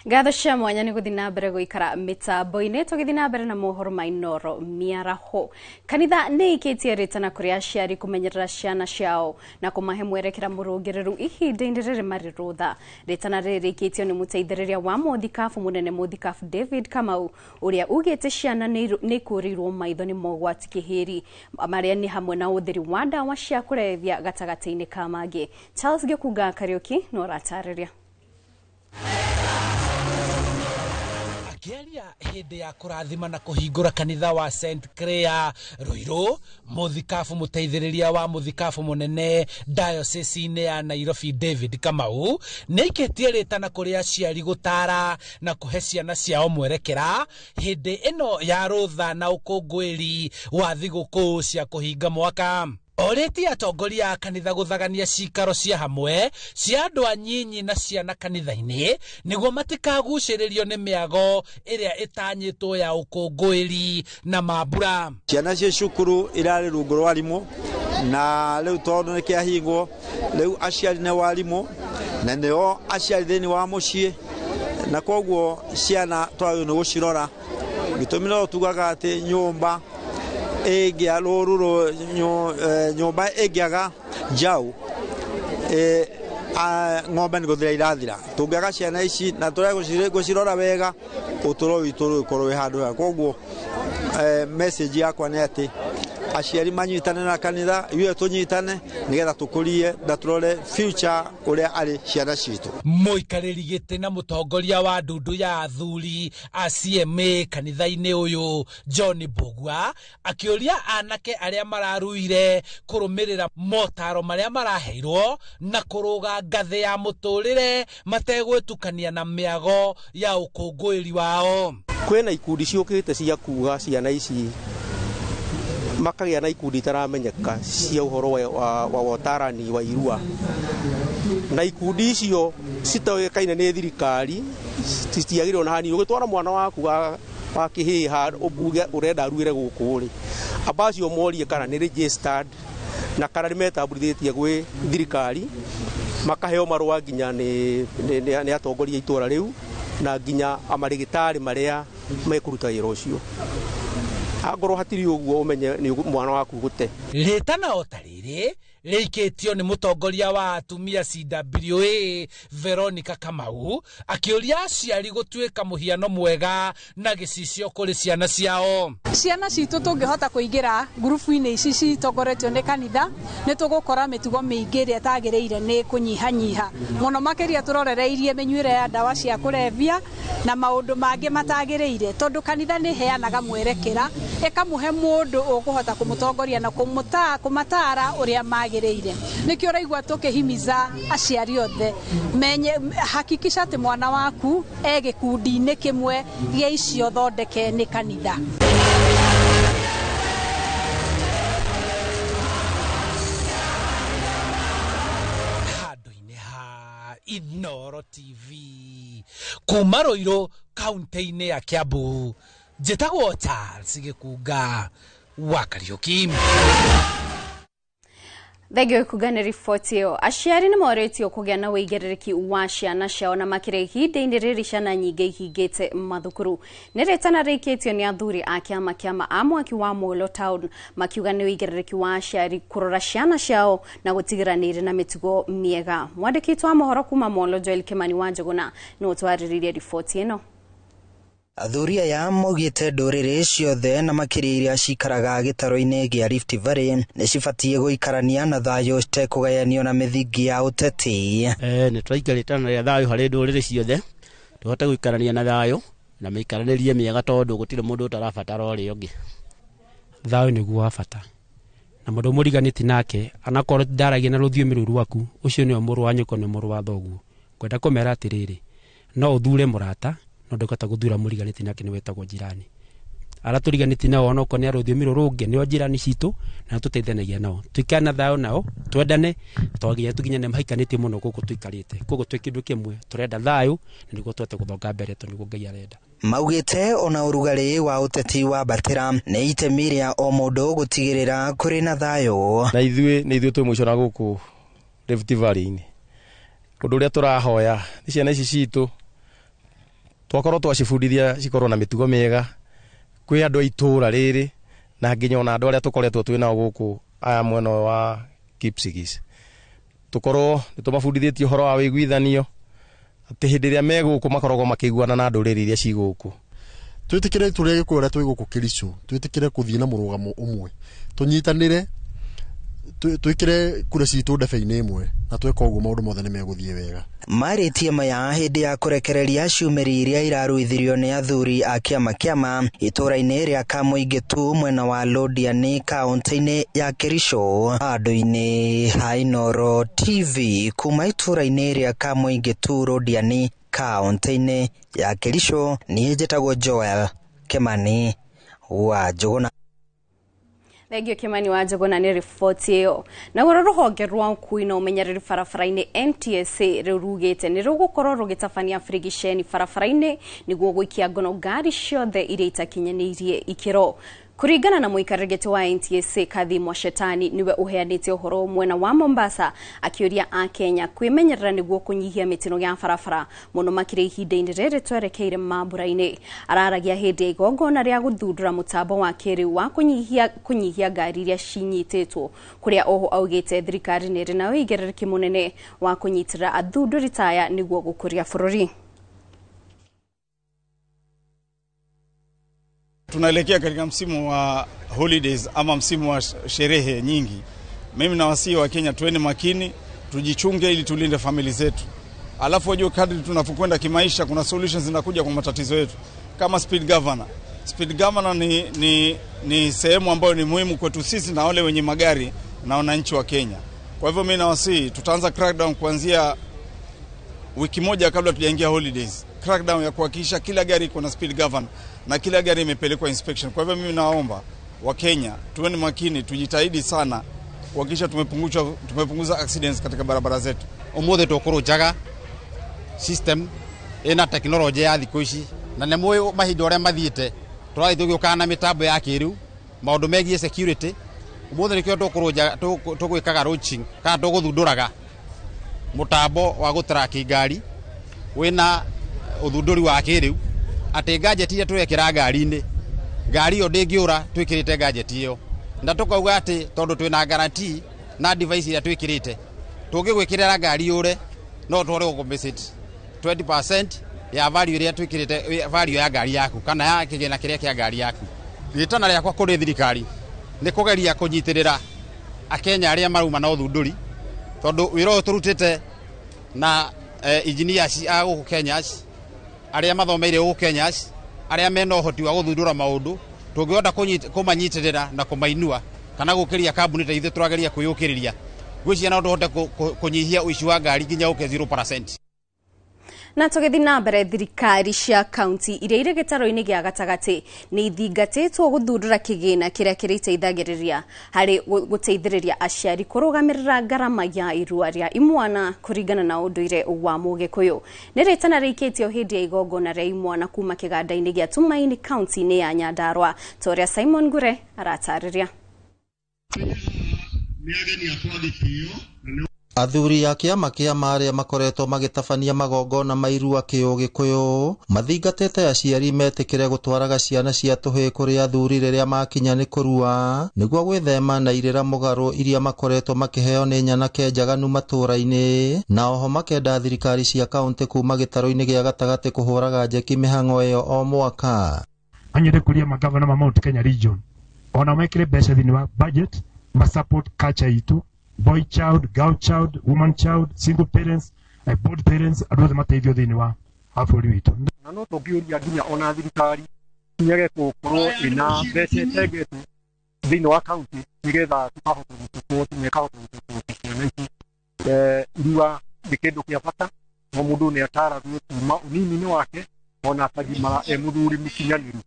Ngatho cia mwanya nĩ gũthiĩ na mbere gũikara mĩtambo-inĩ tũgĩthiĩ na mbere na mohoro ma Inooro mĩaraho. Kanitha nĩ ĩikĩtie rĩtana kũrĩ aciari kũmenyerera ciana ciao na kũmahe mwerekera mũrũngĩrĩru ihinda-inĩ rĩrĩ marĩ rũtha. Rĩtana rĩrĩ rĩikĩtio nĩ mũteithĩrĩria wa mũthikabu mũnene mũthikabu David Kamau ũrĩa ugĩte ciana nĩ ikũrĩirwo maitho nĩ mogwati kĩhĩri marĩa nĩ hamwe na ũtheri wa ndawa cia kũrebia gatagatĩ-inĩ ka mangĩ. Charles Gĩkunga Kariũki no aratarĩria. Akĩaria hĩndĩ ya kũrathima na kũhingũra kanitha wa St Clair Ruiru, mũthikabu mũteithĩrĩria wa mũthikabu mũnene diocese-inĩ ya Nairobi David Kamau nĩaikĩtie rĩtana kũrĩ aciari gũtara na kũhe ciana ciao mwerekera hĩndĩ ĩno ya rũtha na ũkũngũĩri wa thigũkũ cia kũhinga mwaka. Orĩtie atongoria a kanitha gũthagania cikaro cia hamwe cia andũ anyinyi na ciana kanitha-inĩ nĩguo matikagucĩrĩrio nĩ mĩago ĩrĩa ĩtanyĩtwo ya ũkũngũĩri na mambura. Ciana cia cukuru irarĩ rungu rwa arimũ na rĩu tondũ nĩ kĩahingwo rĩu aciari nĩ warimũ na nĩo aciari thĩinĩ wa mũciĩ, na koguo ciana twagĩrĩirwo nĩ gũcirora. Gĩtũmi no tugaga atĩ nyũmba ĩngĩa rũru nyũmba ĩngĩaga njaũ, ng'ombe nĩ gũthira irathira. Tũngĩaga ciana ici na tũrege gũcirora wega, ũtũro witũ ũgũkorwo wĩ handũ hega. Koguo message yakwa nĩ atĩ aciari manyitane na kanitha, ithuĩ tũnyitane nĩgetha tũkũrie na tũrore future ũrĩa arĩ ciana citũ. Mũikarĩri gĩtĩ na mũtongoria wa ndundu ya athuri a CMA kanitha-inĩ ũyũ John Mbugua akĩũria anake arĩa mararuire kũrũmĩrĩra motaro marĩa maraheirwo na kũrũga ngathĩ ya mũtũrĩre mategwĩtukania na mĩago ya ũkũngũĩri wao. Kwĩna ikundi ciũkĩte cia kuga ciana ici makagĩa na ikundi itaramenyeka cia ũhoro wa ũtarani wa irua, na ikundi icio citoĩkaine nĩ thirikari citiagĩrĩirwo na hanini. Ũgĩtwara mwana waku wa kĩhĩĩ uge ũrenda aruĩre gũkũ rĩ, amba acio morie kana nĩ registered na kana nĩ metambũrithĩtie gwĩ thirikari, makaheo marũa nginya nĩ atongoria itũra rĩu na nginya amarĩgĩtarĩ marĩa mekũruta wĩra ũcio. Angorwo hatirĩ ũguo ũmenye nĩ mwana waku gũte. Rĩtana o ta rĩrĩ rĩikĩtio nĩ mũtongoria wa atumia CWA Veronica Kamau akĩũria aciari gũtuĩka mũhiano mwega na gĩcicio kũrĩ ciana ciao. Ciana citũ tũngĩhota kũingĩra ngurubu-inĩ ici citongoretio nĩ kanitha nĩ tũgũkora mĩtugo mĩingĩ ĩrĩa ĩtagĩrĩire nĩ kũnyihanyiha mũno, makĩria tũrorereirie mĩnyuĩre ya ndawa cia kũrebia na maũndũ mangĩ matagĩrĩire, tondũ kanitha nĩ ĩheanaga mwerekera ĩkamũhe mũndũ ũkũhota kũmũtongoria na kũmatara ũrĩa magĩrĩire. Nĩkĩo ũraigua tũkĩhimiza aciari othe menye, hakikisha atĩ mwana waku e gĩkundi-inĩ kĩmwe gĩa icio thondeke nĩ kanitha. Handũ-inĩ ha Inooro TV kuma Ruiru kaunti-inĩ ya Kiambu, njĩtagwo Charles Gĩkunga wa Kariũki. Thengio kuga nĩ riboti ĩyo. Aciari nĩ morĩtio kũgĩa na wĩigĩrĩrĩki wa ciana ciao na makĩria ihinda-inĩ rĩrĩ ciana nyingĩ ihingĩte mathukuru. Nĩ rĩtana rĩikĩtio nĩ athuri a kĩama kĩama a mwaki wa Molo Town, makiuga nĩ wĩigĩrĩrĩki wa aciari kũrora ciana ciao na gũtigĩra nĩ irĩ na mĩtugo mĩega. Mwandĩki witũ wa mohoro kuma Molo, Joel Kimani wa Njũgũna, nĩ ũtwarĩrĩirie riboti ĩno. Athuri aya maugĩte ndũrĩrĩ ciothe na makĩria iria cikaraga gĩtaro-inĩ gĩa Rift Valley nĩ cibatiĩ gũikarania na thayũ citekũgayanio na mĩthingi ya ũteti. Nĩ tũraikarĩte na thayũ harĩ ndũrĩrĩ ciothe, tũhote gũikarania na thayũ na mĩikaranĩrie mĩega, tondũ gũtirĩ mũndũ ũtarabatara ũrĩa ũngĩ. Thayũ nĩguo wa bata, na mũndũ mũriganĩtie nake anakorwo ndaragia na rũthiomi rũu rwaku, ũcio nĩwe mũrũ wa nyũkwa, nĩ mũrũ wa thoguo. Ngwenda kũmera atĩrĩrĩ, no ũthure mũrata no ndũkahota gũthura mũriganĩtie nake, nĩ wetagwo jirani. Arĩa tũriganĩtie nao onokorwo nĩ a rũthiomi rũrũ rũngĩ nĩo jirani citũ, na tũteithanagia nao, tũikare na thayũ nao, twendane, twaginya tũkinyane mahikanĩtie mũno gũkũ tũikarĩte. Koguo twĩ kĩndũ kĩmwe, tũrenda thayũ na nĩguo tũhote gũthonga mbere, tondũ nĩguo Ngai arenda. Maugĩte ona ũrugarĩ wa ũteti wambatĩra nĩ itemi rĩa o mũndũ gũtigĩrĩra kũrĩ na thayũ. Na ithuĩ nĩ ithuĩ twĩ mũico na gũkũ Rift Valley-inĩ. Ũndũ ũrĩa tũrahoya nĩ ciana ici citũ twakorwo twacibundithia cikorwo na mĩtugo mĩega kwĩ andũ a itũra rĩrĩ na nginya ona andũ arĩa tũkoretwo twĩ nao gũkũ aya mwena wa Kipsigis, tũkorwo nĩ tũmabundithĩtie ũhoro wa wĩiguithanio, atĩ hĩndĩ ĩrĩa me gũkũ makoragwo makĩiguana na ndũrĩrĩ iria ci gũkũ. Twĩtĩkĩre tũrĩa Gĩkũyũ arĩa twĩ gũkũ Kericho, twĩtĩkĩre kũthiĩ na mũrũgamo ũmwe, tũnyitanĩre, twĩkĩre kura citũ ndebe-inĩ ĩmwe, na tweka ũguo maũndũ mothe nĩ megũthiĩ wega. Marĩtie maya hĩndĩ ya kũrekereria ciumĩri iria iraruithirio nĩ athuri a kĩama kĩama itũra-inĩ rĩa Kamũingĩ tu mwena wa Londiani kaũntĩ-inĩ ya Kericho. Handũ-inĩ ha Inooro TV kuma itũra-inĩ rĩa Kamũingĩ tu Londiani kaũntĩ-inĩ ya Kericho, niĩ njĩtagwo Joel Kimani wa Njũgũna. Thengio Kimani wa Njũgũna nĩ riboti ĩyo. Naguo rũhonge rwa ũkui na ũmenyereri barabara-inĩ NTSA rĩu rugĩte nĩ rũgũkorwo rũgĩtabania birigiceni barabara-inĩ nĩguo gũikia ngono ngari ciothe iria itakinyanĩirie ikĩro. Kũringana na mũikarĩri gĩtĩ wa NTSA Kathi Mwashetani, nĩwe ũheanĩte ũhoro mwena wa Mombasa akĩũria Akenya kwĩmenyerera nĩguo kũnyihia mĩtino ya barabara mũno makĩria ihinda-inĩ rĩrĩ twerekeire mambura-inĩ. Araragia hĩndĩ ya igongona rĩa gũthundũra mũtambo wa kĩrĩu wa kũnyihia ngari iria cinyitĩtwo, kũrĩa oho augĩte thirikari nĩ ĩrĩ na ũigĩrĩrĩki mũnene wa kũnyitĩrĩra athundũri taya nĩguo gũkũria bũrũri. Tunaelekea katika msimu wa holidays ama msimu wa sherehe nyingi. Mimi nawasihi wa Kenya tuende makini, tujichunge ili tulinde famili zetu. Alafu wajue kadri tunapokwenda kimaisha kuna solutions zinakuja kwa matatizo yetu kama speed governor. Speed governor ni sehemu ambayo ni muhimu kwetu sisi na wale wenye magari na wananchi wa Kenya. Kwa hivyo mimi nawasihi tutaanza crackdown kuanzia wiki moja kabla tujaingia holidays. Crackdown ya kuhakikisha kila gari iko na speed governor na kila gari imepelekwa inspection. Kwa hivyo mimi naomba wa Kenya tuwe ni makini, tujitahidi sana kuhakikisha tumepunguza accidents katika barabara zetu. Umuthi tukurunjaga system ina teknolojia ya thiku ici na nĩ mũĩ mahinda ũrĩa mathiĩte, tũrathiĩ tũgĩũkaga na mĩtambo ya kĩrĩu maũndũ megiĩ security. Umuthi nĩkĩo tũkũrũnja tũgwĩkaga launching kana tũgũthundũraga mũtambo wa gũtraki ngari wĩna ũthundũri wa kĩrĩu, atĩ gadget iria tũrekĩra ngari-inĩ, ngari ĩyo ndĩngĩũra twĩkĩrĩte gadget ĩyo, na tũkauga atĩ tondũ twĩna guarantee na device iria twĩkĩrĩte, tũngĩgwĩkĩrĩra ngari yũre no tũhore gũcompensate 20% ya value ĩrĩa twĩkĩrĩte, value ya ngari yaku kana ya kĩgĩna kĩrĩa kĩa ngari yaku. Rĩtana rĩakwa kũrĩ thirikari nĩ kũgeria kũnyitĩrĩra Akenya arĩa marauma na ũthundũri, tondũ wĩra ũyũ tũrutĩte na engineers a gũkũ Kenya, arĩa mathomeire gũkũ Kenya, arĩa mena ũhoti wa gũthundũra maũndũ, tũngĩhota kũmanyitĩrĩra na kũmainua kana gũkĩria kambuni ta ithuĩ tũrageria kwĩyũkĩrĩria, ngwĩciria no tũhote kũnyihia ũici wa ngari nginya ũke 0%. Na tũgĩthiĩ na mbere, thirikari cia kaunti iria irĩ gĩtaro-inĩ gĩa gatagatĩ nĩ ithingatĩtwo gũthundũra kĩgĩna kĩrĩa kĩrĩteithagĩrĩria harĩ gũteithĩrĩria aciari kũrũgamĩrĩra ngarama ya irua rĩa imwana kũringana na ũndũire wa Mũgĩkũyũ. Nĩ rĩtana rĩikĩtio hĩndĩ ya igongona rĩa imwana kuma kĩganda-inĩ gĩa Tumaini kaunti-inĩ ya Nyandarua, ta ũrĩa Simon Ngure aratarĩria. Athuri a kĩama kĩama arĩa makoretwo magĩtabania magongona ma irua kĩũgĩkũyũ mathingatĩte aciari metĩkĩre gũtwaraga ciana cia tũhĩĩ kũrĩ athuri rĩrĩa makinya nĩ kũrua nĩguo gwĩthema na irĩra mũgarũ iria makoretwo makĩheo nĩ nyanake njaganu matũũra-inĩ, na oho makenda thirikari cia kaũntĩ kuma gĩtarũ-inĩ gĩa gatagatĩ kũhũraga njeki mĩhang'o ĩyo o mwaka. Anyende kuria magavana ma Mount Kenya region ona mekire mbeca thĩinĩ wa budget ma support culture itu, boy child, girl child, woman child, single parents, board parents, andũ othe mateithio thĩinĩ wa bũrũri witũ. Na no tũngĩũria nginya ona thirikari kinyage gũkorwo ĩna mbeca ĩtengetwo thĩinĩ wa kaunti nĩgetha tũkahota gũsupport na ĩkahota gũsupport ciana ici. Irua nĩ kĩndũ kĩa bata o mũndũ nĩ ataragwo kuma ũnini-inĩ wake ona akagimara e mũthuri mũkinyanĩru.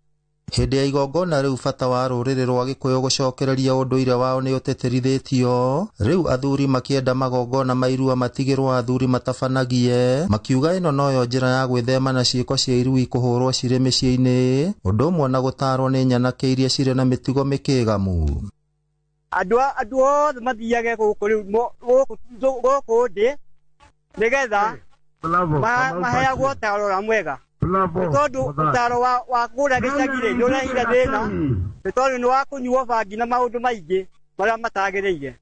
Hĩndĩ ya igongona rĩu bata wa rũrĩrĩ rwa Gĩkũyũ gũcokereria ũndũire wao nĩ ũtĩtĩrithĩtio. Rĩu athuri makĩenda magongona ma irua matigĩrwo athuri matabanagie, makiuga ĩno noyo njĩra ya gwĩthema na ciĩko cia irui kũhũrwo cirĩ mĩciĩ-inĩ, ũndũ ũmwe na gũtarwo nĩ nyanake iria cirĩ na mĩtugo mĩkĩgamu. Andũ othe mathiage gũkũ rĩu gũkũ ndĩ nĩgetha maheagwo ũtaro ũrĩa mwega, tondũ ũtaro wa kũrĩa gĩcagi-rĩ nĩ ũrehire thĩna, nĩ tondũ nĩ wa kũnyuo bangi na maũndũ maingĩ marĩa matagĩrĩire,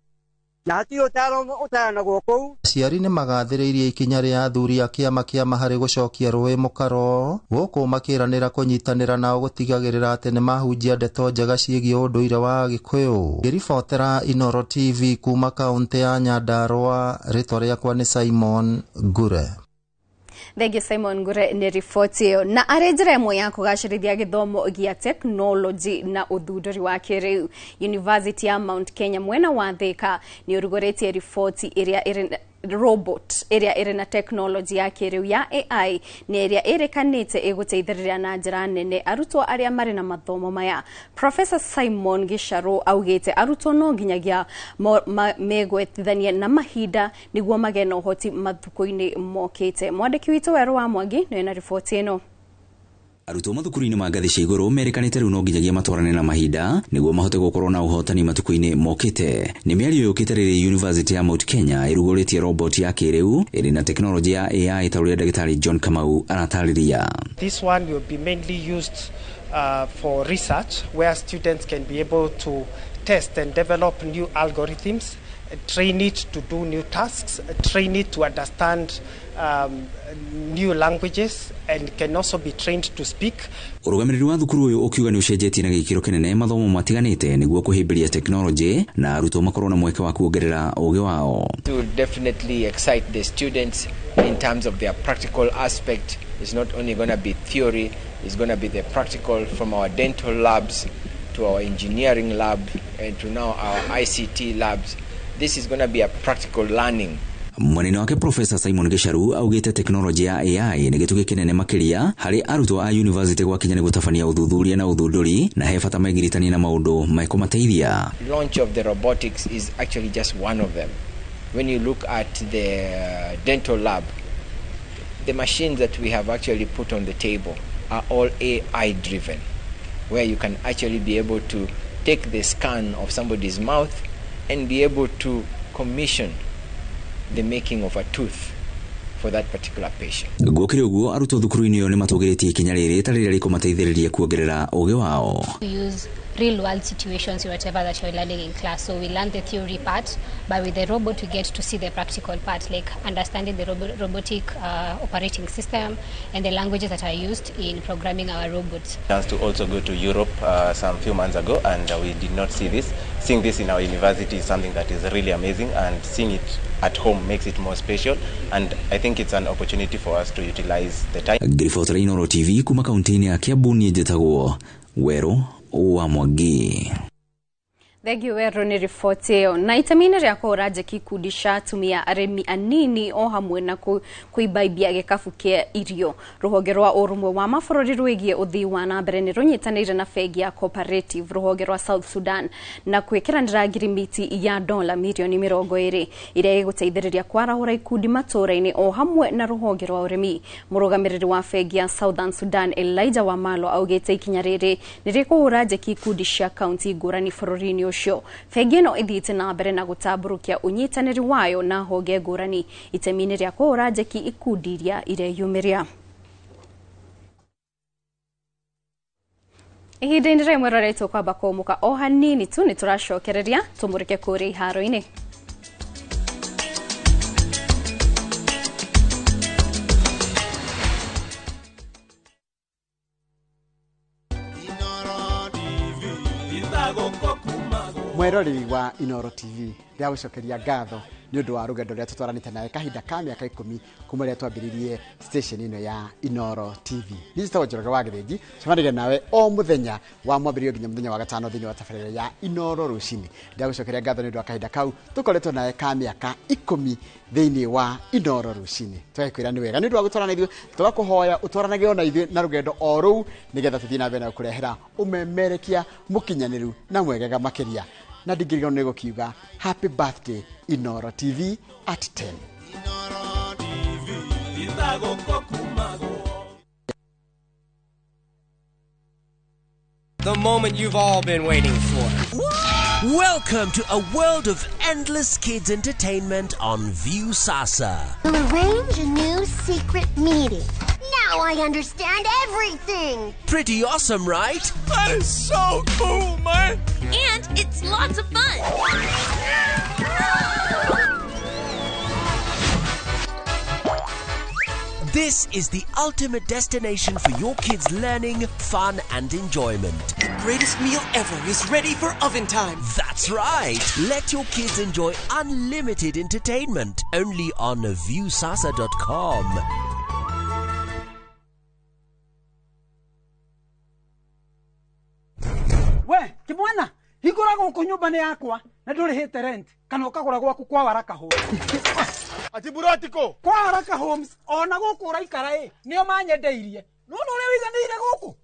na hatirĩ ũtaro ũtaranagwo kũu. Aciari nĩ magathĩrĩirie ikinya rĩa athuri a kĩama kĩama harĩ gũcokia rũĩ mũkaro gũkũ makĩranĩra kũnyitanĩra nao gũtigagĩrĩra atĩ nĩ mahunjia ndeto njega ciĩgiĩ ũndũire wa Gĩkũyũ. Ngĩribotera Inooro TV kuma kaũntĩ ya Nyandarũa, rĩtwa rĩakwa nĩ Simon Ngure. Thengiũ Simon Ngure nĩ riboti ĩyo. Na arĩ njĩra ĩmwe ya kũgacĩrithia gĩthomo gĩa tekinoronjĩ na ũthundũri wa kĩrĩu, University ya Mount Kenya mwena wa Thika nĩ ũrugũrĩtie riboti ĩrĩa ĩrĩ robot ĩrĩa ĩrĩ na tekinoronjĩ ya kĩrĩu ya AI na ĩrĩa ĩrĩkanĩte ĩgũteithĩrĩria na njĩra nene arutwo arĩa marĩ na mathomo maya. Professor Simon Gicharu augĩte arutwo no nginyagia megwetithania na mahinda nĩguo magĩe na ũhoti mathukũ-inĩ mokĩte. Mwandĩki witũ Werũ wa Mwangi nĩwe na riboti ĩno. Arutwo mathukuru-inĩ ma ngathĩ cia igũrũ merĩkanĩte rĩu no nginyagia matwarane na mahinda nĩguo mahote gũkorwo na ũhotani matukũ-inĩ mokĩte. Nĩ mĩario yũkĩte rĩrĩa University ya Mount Kenya ĩrugũrĩtie robot ya kĩrĩu ĩrĩ na tekinoronjĩ ya AI ta ũrĩa ndagĩtarĩ John Kamau aratarĩria. This one will be mainly used for research where students can be able to test and develop new algorithms, train it to do new tasks, train it to understand new languages, and can also be trained to speak. Ũrũgamĩrĩri wa thukuru ũyũ ũkiuga nĩ ũcenjetie na gĩkĩro kĩnene mathomo matiganĩte nĩguo kũhĩmbĩria tekinoronjĩ na arutwo makorwo na mweke wa kuongerera ũgĩ wao. It will definitely excite the students in terms of their practical aspect. It's not only going to be theory, it's going to be the practical, from our dental labs to our engineering lab and to now our ICT labs. This is going to be a practical learning. Mwanene wake Professor Simon Gicharu augĩte tekinoronjĩ ya AI nĩ gĩtugĩ kĩnene makĩria harĩ arutwo a university gwakinya nĩ gũtabania ũthuthuria na ũthundũri, na he bata megiritanie na maũndũ mekũmateithia. Launch of the robotics is actually just one of them. When you look at the dental lab, the machines that we have actually put on the table are all AI driven, where you can actually be able to take the scan of somebody's mouth and be able to commission the making of a tooth for that particular patient. Gũkĩrĩ ũguo arutwo thukuru-inĩ ĩyo nĩ matũgĩrĩtie ikinya rĩrĩ ta rĩrĩa rĩkũmateithĩrĩria kuongerera ũgĩ wao. We use real world situations in whatever that you're learning in class. So we learn the theory part, but with the robot we get to see the practical part, like understanding the robotic operating system and the languages that are used in programming our robots. Chance to also go to Europe some few months ago, and we did not see this. Seeing this in our university is something that is really amazing, and seeing it at home makes it more special, and I think it's an opportunity for us to utilize the time. Ngiribotera Inooro TV kuma kaunti-inĩ ya Kiambu, niĩ njĩtagwo Werũ wa Mwangi. Thengiũ Werũ nĩ riboti ĩyo. Na itemi-inĩ rĩa kũhũra njeki ikundi cia atumia arĩmi anini o hamwe na kũimbaibia gĩkabu kĩa irio, rũhonge rwa ũrũmwe wa mabũrũri rwĩgiĩ ũthii wa na mbere nĩ rũnyitanĩire na bengi ya Cooperative rũhonge rwa South Sudan na gwĩkĩranĩra ngirimiti ya dola mirioni 20 ĩrĩa ĩgũteithĩrĩria kwarahũra ikundi matũũra-inĩ o hamwe na rũhonge rwa ũrĩmi. Mũrũgamĩrĩri wa bengi ya Southern Sudan Elijah Wamalo augĩte ikinya rĩrĩ nĩ rĩkũhũra njeki ikundi cia kaunti ngũrani bũrũri-inĩ ũcio. Bengi ĩno ĩthiĩte na mbere na gũtambũrũkia ũnyitanĩri wayo na honge ngũrani itemi-inĩ rĩa kũhũra njeki ikundi iria ireyumĩria. Ihinda-inĩ rĩmwe rĩrĩa kwamba kũmũka o hanini tu nĩ tũracokereria tũmũrĩke kũrĩa iharo-inĩ. Mweroreri wa Inooro TV ndĩragũcokeria ngatho nĩ ũndũ wa rũgendo rũrĩa tũtwaranĩte nawe kahinda ka mĩaka 10 kuma rĩrĩa twambĩrĩirie station ĩno ya Inooro TV. Niĩ njĩtagwo Njoroge wa Gĩthĩnji, cemanagia nawe o mũthenya wa mwambĩrĩrio nginya mũthenya wa gatano thĩinĩ wa tabarĩra ya Inooro rũcinĩ. Ndĩragũcokeria ngatho nĩ ũndũ wa kahinda kau tũkoretwo nawe ka mĩaka 10 thĩinĩ wa Inooro rũcinĩ. Tũgakwĩra nĩ wega nĩ ũndũ wa gũtwarana ithuĩ, tũgakũhoya ũtwaranage ona ithuĩ na rũgendo o rũu nĩgetha tũthiĩ na mbere na gũkũrehera ũmemerekia mũkinyanĩru na mwegega makĩria. Na ndingĩriganĩrwo nĩ gũkiuga happy birthday Inooro TV at 10. The moment you've all been waiting for. Welcome to a world of endless kids entertainment on Viusasa. We'll arrange a new secret meeting. Now I understand everything. Pretty awesome, right? That is so cool, man. And it's lots of fun. This is the ultimate destination for your kids' learning, fun, and enjoyment. The greatest meal ever is ready for oven time. That's right. Let your kids enjoy unlimited entertainment only on Viusasa.com. We, kimwana, hingũra gũkũ nyũmba nĩ yakwa na ndũrĩhĩte rent kana ũkagũra gwaku kwa Waraka Homes. Ati burotiko kwa Waraka Homes ona gũkũ ũraikara ĩ nĩo manyendeirie. Nĩwona ũrĩa ũiganĩire gũkũ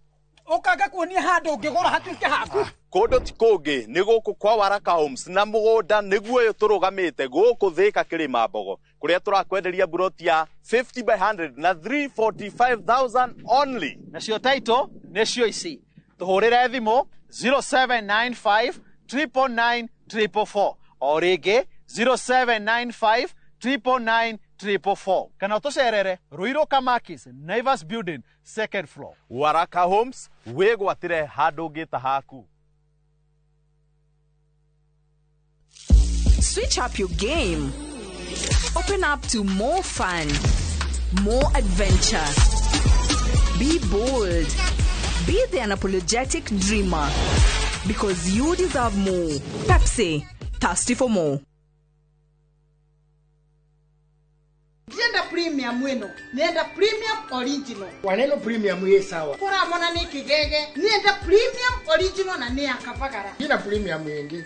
ũkanga kuonia handũ ũngĩgũra hatuĩke haku. Kũndũ ti kũngĩ nĩ gũkũ kwa Waraka Homes na mũgũnda nĩguo ũyũ tũrũgamĩte gũkũ Thĩka Kĩrĩma Mbogo kũrĩa tũrakwenderia buroti ya 50 by 100 na 345,000 only. Nacio title nĩcio ici. Tũhũrĩre thimũ 0795 999 444 o rĩngĩ 0795 999 444 kana ũtũcerere Ruiru Kamakis Naivas Building second floor. Waraka Homes wĩgwatĩre handũ ũngĩta haku. Switch up your game. Open up to more fun, more adventure. Be bold. Be the unapologetic dreamer. Because you deserve more. Pepsi, thirsty for more. Ndienda premium wino, nienda premium original. Waneno premium ye sawa. Kora mona ni kigege, nienda premium original na ni akavagara. Ina premium yengi.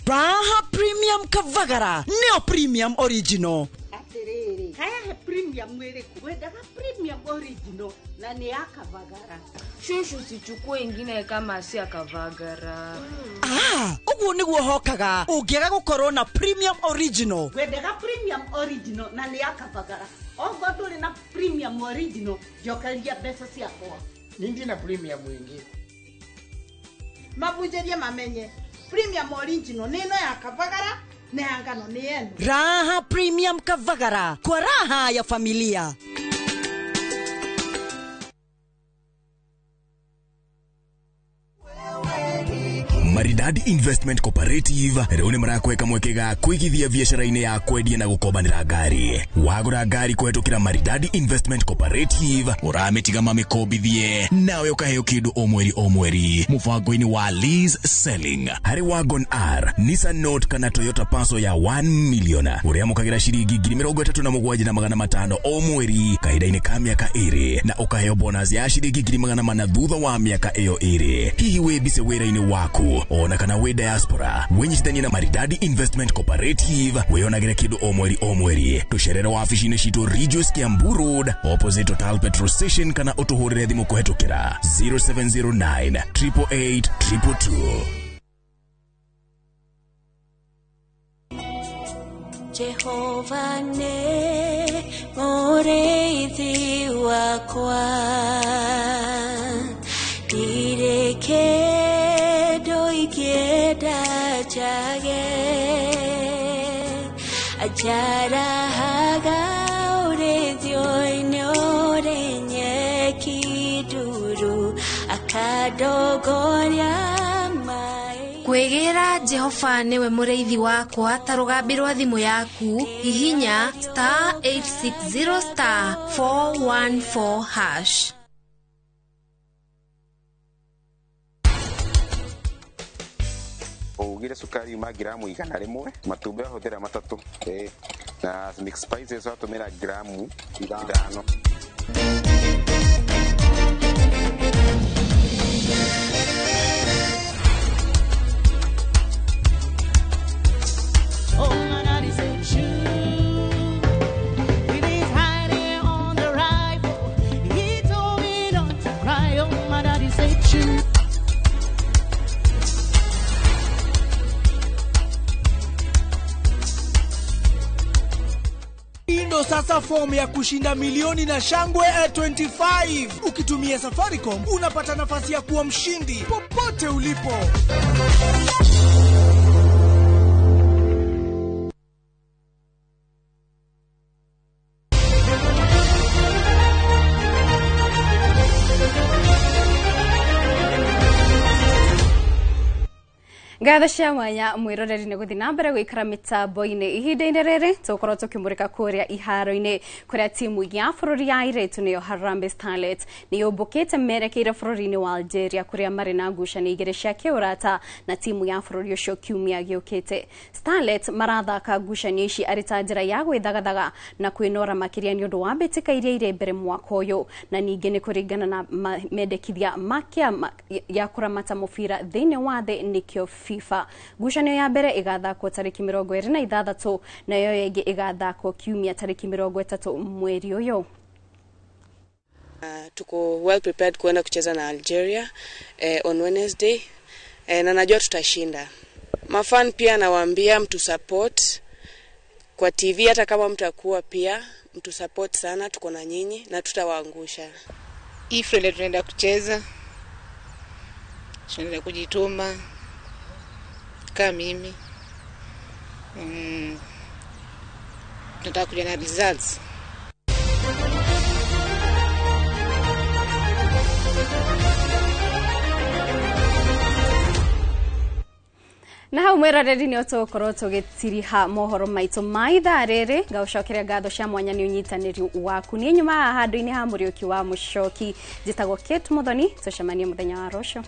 Raha premium kavagara, neo premium original. Atiriri, haya he premium wiriku, wendaga premium original na ni akavagara. Shushu sichukue ingine kama si akavagara. Ah, uguo niguo hokaga ungiaga gukorwo na premium original. Wendaga premium original na ni akavagara. Ongo nduri na premium original, njokeria mbeca ciakwa. Nindi na premium ingi. Mabunjerie mamenye premium original ni ino ya kavagara na ya ngano ni yenu. Raha premium kavagara kwa raha ya familia. Maridadi Investment Cooperative rĩu nĩ marakweka mweke ga kũigithia biacara-inĩ ya kwendia na gũkombanĩra ngari. Wagũra ngari kũhetũkĩra Maridadi Investment Cooperative ũramĩtiga mamĩkombithie nawe ũkaheo kĩndũ o mweri o mweri mũbango-inĩ wa lease selling. Harĩ Wagon R, Nissan Note kana Toyota Passo ya 1 million ũrĩamũkagĩra ciringi 37,500 o mweri kahinda-inĩ ka mĩaka 2 na ũkaheo bonus ya ciringi 400 thutha wa mĩaka ĩyo 2. Hihi wĩ busy wĩra-inĩ waku ona kana wĩ diaspora, wĩnyitithanie na Maridadi Investment Cooperative wĩonagĩre kĩndũ o mweri o mweri. Tũcerere wabici-inĩ citũ Ridgeways Kiambu Road opposite Total Petrol Station kana ũtũhũrĩre thimũ kũhetũkĩra 0709 888 222. Jehova ne mũrĩithi wakwa ndirĩ kĩndũ ingĩenda njage Ajarahaga ũrĩithio-inĩ ũrĩ nyeki nduru Akadogoria maĩ Kwĩgĩra Jehova nĩwe mũrĩithi wakwa ta rũgambi rwa thimũ yaku hihinya *860 *414# Ugire cukari uma gramu 100, matumbĩ wahũthĩra 3, na mixed spices watũmĩra gramu 5. Oh, my daddy said shoot with his hiding on the rifle. He told me not to cry. Oh, my daddy said shoot. Ndo sasa fomu ya kushinda milioni na shangwe 25. Ukitumia Safaricom unapata nafasi ya kuwa mshindi popote ulipo. Ngatho cia mwanya mwiroreri nĩ gũthiĩ na mbere gũikara mĩtambo-inĩ ihinda-inĩ rĩrĩ tũgũkorwo tũkĩmũrĩka kũrĩa iharo-inĩ kũrĩa timu ya bũrũri ya airĩtu nĩyo Harambee Starlets nĩ yũmbũkĩte merekeire bũrũri-inĩ wa Algeria kũrĩa marĩ na ngucanio igĩrĩ cia kĩũrata na timu ya bũrũri ũcio kiumia gĩũkĩte. Starlets marathaka ngucanio ici arĩ ta njĩra ya gwĩthagathaga na kwĩnora makĩria nĩ ũndũ wa mbĩtĩka iria irĩ mbere mwaka ũyũ na ningĩ nĩ kũringana na mendekithia ma kĩama ya kũramata mũbira thĩinĩ wa thĩ nĩkĩo FIFA. Ngucanio ya mbere ĩgathakwo tarĩki 26 nayo ĩngĩ ĩgathakwo kiumia tarĩki 30 mweri ũyũ. Tuko well prepared kuenda kucheza na Algeria on Wednesday na najua tutashinda. Mafan pia nawaambia mtu support kwa TV, hata kama mtakuwa pia mtu support sana, tuko na nyinyi na tutawaangusha. Hii friendly tunaenda kucheza, tunaenda kujituma kama mimi. Tunataka kuja na results. Na hau mwĩroreri nĩ tũgũkorwo tũgĩtiriha mohoro maitũ ma ithaa rĩrĩ ngagũcokeria ngatho cia mwanya nĩ ũnyitanĩri waku. Niĩ nyuma haha handũ-inĩ ha Mũriũki wa Mũcoki, njĩtagwo Kate Muthoni, tũcemanie mũthenya wa rũciũ.